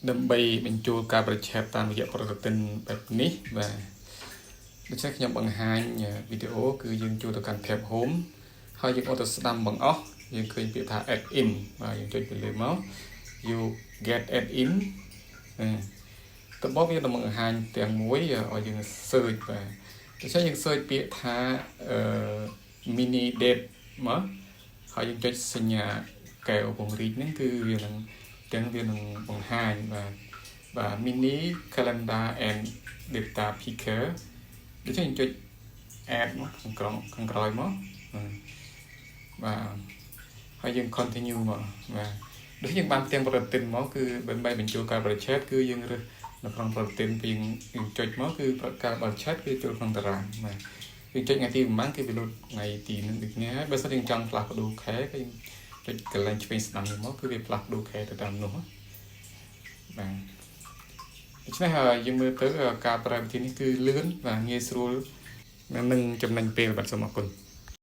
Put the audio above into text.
ដើម្បីបញ្ចូលកាលបរិច្ឆេទតាមរយៈប្រតិទិនបែបនេះបាទដូច្នេះខ្ញុំបង្ហាញវីដេអូគឺយើងចូលទៅកាន់ tab home ហើយយើងអូសទៅស្ដាំបង្អស់យើងឃើញពាក្យថា add in បាទយើងចុចទៅលើមក you get add in បាទតបវានឹងបង្ហាញទាំងមួយឲ្យយើង search បាទដូច្នេះយើង search ពាក្យថាអឺ mini date មកហើយយើងចុចសញ្ញាកែវពង្រីកហ្នឹងគឺវានឹងទាំងវានឹងបង្ហាញបាទបាទ mini calendar and date picker ដូច្នេះយើងចុច add មកខាងក្រោមខាងក្រោយមកបាទហើយយើង continue មកបាទដូចយើងបានផ្ទាំងប្រតិទិនមកគឺដើម្បីបញ្ចូលកាលបរិច្ឆេទគឺយើងរើសនៅក្នុងប្រតិទិនពីយើងចុចមកគឺកាលបរិច្ឆេទគឺចូលក្នុងតារាងបាទយើងចុចថ្ងៃទីប្រហែលគឺវាលុតថ្ងៃទីនឹងដូចនេះហើយបើសិនយើងចង់ផ្លាស់ប្ដូរខែគឺយើងចុចកន្លែងឆ្វេងស្ដាំនេះមកគឺវាផ្លាស់ប្ដូរខែទៅតាមនោះបាទដូច្នេះយើងមើលទៅការប្រើវិធីនេះគឺលឿនបាទងាយស្រួលនិងចំណេញពេលបាទសូមអរគុណ។